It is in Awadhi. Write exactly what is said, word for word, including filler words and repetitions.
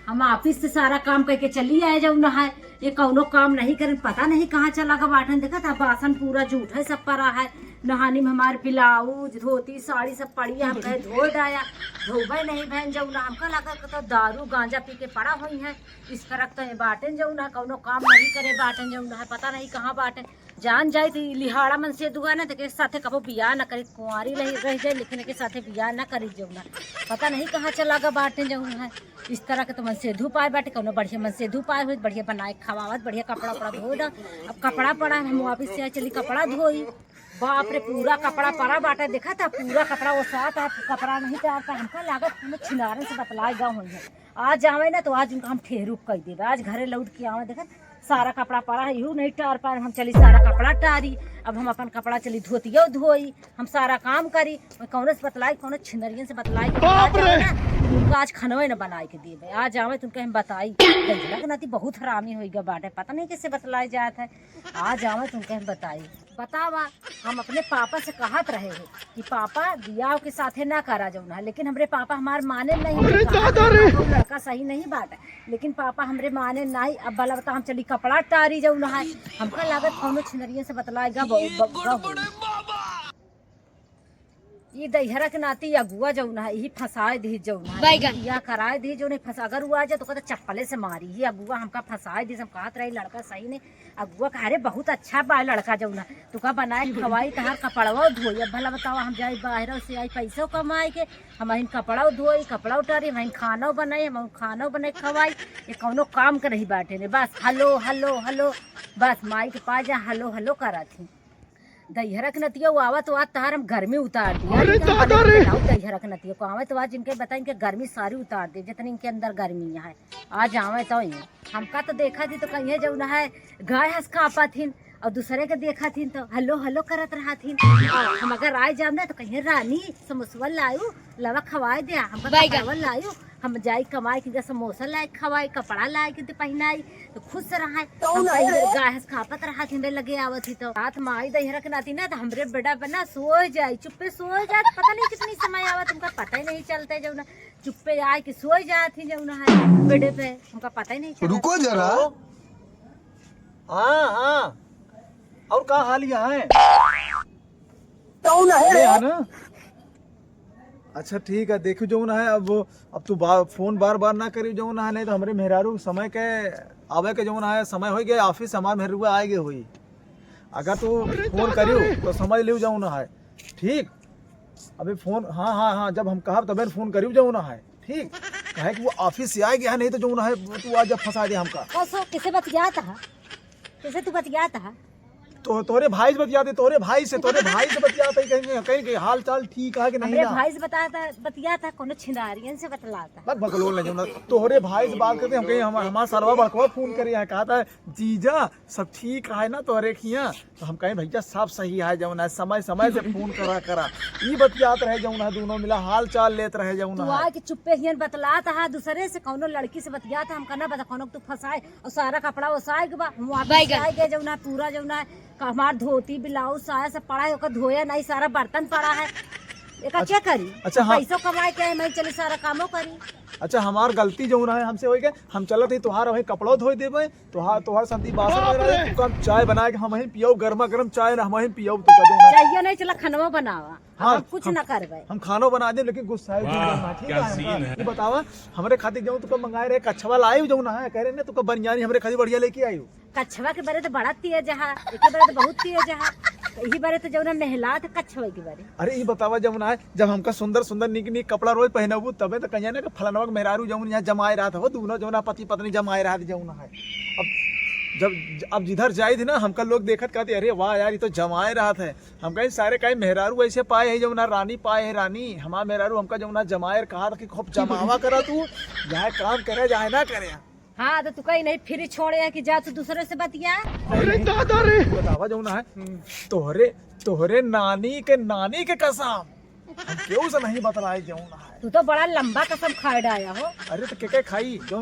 हम office से सारा काम कइके चली आए जउन है, ये कउनो काम नहीं करेन, पता नहीं कहाँ चला गा बाटेन। देखत ह बासन पूरा जूठइ सब परा है, नहानी में हमार blouse, धोती, साड़ी सब पड़ी है, हम कहे धोइ डाया, धोबइ नहीं भएन जउन है। हमका लगा कि तो दारू गांजा पी के पड़ा होइहैं, इस तरह तो ये बाटेन जउन है, कउनो काम नहीं करे बाटेन जउन है, पता नहीं कहाँ बाटेन। जान जाइत ई लिहाड़ा मनसेधुआ ना, त एके साथे कबो बियाह ना करी, कुंवारी रही, रह जाई, लेकिन एके साथे बियाह ना करी जउन है। पता नहीं कहाँ चला गा बाटेन जउन है। इस तरह के तो मनसेधु पाए बाटे, कउनो बढ़िया मनसेधु पाए होइत, बढ़िया बनाए खवावत, बढ़िया कपड़ा उपड़ा धोइ डाउ। अब कपड़ा पड़ा है, हम office से आए, चली कपड़ा धोई। बाप रे, पूरा कपड़ा परा बाटे, देखत ह, पूरा कपड़ा ओसात ह, कपड़ा नहीं टारत ह। हमका लागत कउनो छिनारन से बतलाए गा होइहैं। आज आवइ ना तो आज उनका हम ठेरुक कइ देबे। आज घरे लौट के आवइ, देखत सारा कपड़ा परा है, इहू नहीं टार पाए, हम चली सारा कपड़ा टारी। अब हम अपन कपड़ा चली धोतियो धोई, हम सारा काम करी। कउनो से बतलाई, कउनो छिनरियन से बतलाई, बाप रे! ना, उनका आज खनवे न बनाए के देबे। आज आवइ त उनका हम बताई, गंजला के नाती बहुत हरामी होइ गा बाटे, पता नहीं कइसे बतलाए जात है। आज आवइ त उनका हम बताई। बतावा, हम अपने पापा से कहत रहे हैं कि पापा बियाह के साथे ना करा जउन है, लेकिन हमरे पापा हमार माने नहीं, अरे दादा रे! लड़का सही नहीं बाटे, लेकिन पापा हमरे माने नहीं। अब भला बता, हम चली कपड़ा टारी जउन है, हमका लागत कउनो छिनरियन से बतलाए गा, ब-, ब-, ब-, ई दैहरा के नाती अगुआ जउन है, इही फंसाए दिहिस जउन है, बैगन। इही बियाह कराए दिहिस जउन है, फंसा, अगर उ आ जाए तो कहता चप्पले से मारी, इही अगुआ हमका फंसाए दिहिस, हम कहत रही लड़का सही नहीं। अगुआ कहा, "अरे बहुत अच्छा बा लड़का जउन है, तुका बनाए खवाई, तहार कपड़वा धोई।" अब भला बतावा, हम जाई बाहर से आई पैसो कमाए के, हमहिन कपड़ो धोई, कपड़ो टारी, हमहिन खानो बनाई, हमहिन खानो बनाई खवाई, ये कउनो काम के नहीं बाटे ने। बस hello hello hello, बस माई के पास जा hello hello करत ही। दैहरा के नतिया, वो आवत, वो आज तहार हम गर्मी उतार दी। अरे दादा रे! दैहरा के नतिया को आवत, वो आज इनके बताई, इनके गर्मी सारी उतार दी, जितनी इनके अंदर गर्मी है। आज आवत तो ही। हमका तो देखत ही तो कहिए जउन है, गाय हंस कांपत हिन, और दूसरे के देखत हिन तो hello hello करत रहत हिन। और हम अगर आए जाब ना तो कहिए, "रानी, समोसवा लायू, लवा खवाए दे, हमका बैगन। कपड़वा लायू।" हम जाई कमाई के समोसा लाए खवाई, कपड़ा लाए के दे पहिनाई, तो खुश रहाए। हम कहीं गाय हंस कांपत रहत हिन, लगे आवत ही तो। रात में आई दैहरा के नाती ना, तो हमरे बेटा बना सोए जाई, चुप्पे सोए जात, पता नहीं कितनी समय आवत, हमका पता ही नहीं चलता है जउन है। चुप्पे आए के सोए जात ही जउन है बेडे पे, हमका पता ही नहीं चलता। रुको जरा। हाँ, हाँ। और का हाल यहाँ है? कौन है रे? है ना? अच्छा ठीक है, देखियो जउन है, अब, अब तू बा-, फोन बार बार ना करियो जउन है, नहीं तो हमरे मेहरारू समय के आवे के जउन है, समय होइ गया, office से हमार मेहरारू आए गए होई। अगर तू फोन करियो तो समझ लियो जउन है, ठीक? अबे फोन, हाँ, हाँ, हाँ, जब हम कहब तबे न फोन करियो जउन है, ठीक? काहे कि वो office से आए गया है, नहीं तो जउन है, तू आज जब फंसा दे हमका। कैसे, किसे बतियात है? किसे तू बतियात है? तो तोरे भाई से बतियाते, तोरे भाई से, तोरे भाई से बतियाते, कहीं, कहीं, कहीं हाल चाल ठीक है कि नहीं हमरे ना? भाई से बताता, बतियाता, कोनो छिनारियन से बतलाता। बक बकलोल नहीं जउन है, तोरे भाई से बात करते हम कहीं हम, हमार सरवा बड़कवा फोन करे है, कहता है, "जीजा, सब ठीक है ना तोहरे खिया?" तो हम कहें, "भैया, सब सही है जउन है, समय समय से फोन करा करा।" ई बतियात रहे जउन है, दोनों मिला हाल चाल लेत रहे जउन तू है। आके चुप्पे हियन बतलात हा, दूसरे से कउनो लड़की से बतियात हा, हमका ना बता, कउनो तू फंसाए और सारा कपड़ा ओसाए के बा, हम वापस बैगन। आए गए जउन है, पूरा जउन है, का हमार धोती, ब्लाउज, साया सब पड़ा है, ओकर धोया नहीं, सारा बर्तन पड़ा है। एका अच्छा, क्या करी? अच्छा, हाँ। पैसो कमाए के है, मैं चली सारा कामो करी। अच्छा, हमार गलती जउन है, हमसे होइ गए, हम चलत ही तोहार वही कपड़ो धोए देबे, तोहार, तोहार संती बासन बाप वगैरह रे! है, तुका हम चाय बनाए के हम ही पियब, गर्मा गर्म चाय ना हम ही पियब, तुका जउन है। चाहिए नहीं, चला खनवा बनावा। हाँ, हम कुछ हम, ना करबे। हम खानो बना देब, लेकिन गुस्साए वाह, जउन है, ठीक क्या है, scene हमका है। ये बतावा, हमरे खातिर जउन तुका मंगाए रहे, कछवा लाए जउन है, कह रहे ने, तुका बनियानी हमरे खातिर बढ़िया लेके आई। कछवा के बरे तो बड़ा तेज है, एके बरे तो बहुत तेज है, तो यही बरे तो जउन है नहलात कछवा के बरे। अरे, ये बतावा जउन है, जब हमका सुंदर सुंदर नीक नीक कपड़ा रोज पहनाबू, तबे तो कहिया ना कि फलनवा के मेहरारू जउन यहाँ जमाए रहत हो, दोनों जउन है पति पत्नी जमाए रहत जउन है। अब जब, अब जिधर जाइत ही ना, हमका लोग देखत कहते, "अरे वाह यार, ये तो जमाए रहत है।" हम कहीं सारे कहीं मेहरारू ऐसे पाए है जउन है रानी पाए है रानी, हमार मेहरारू हमका जउन है जमाए कहा था कि खूब जमावा करा तू, चाहे काम करे चाहे ना करे। हाँ, तो तू कहीं नहीं फिर छोड़े है कि जा तू दूसरे से बतिया। अरे दादा रे। बतावा जउन है, हम्म। तोहरे, तोहरे नानी के नानी के कसम, हम केहू से नहीं बतलाए जउन है। तू तो बड़ा लंबा कसम खाए डाया हो। अरे तो के के खाई?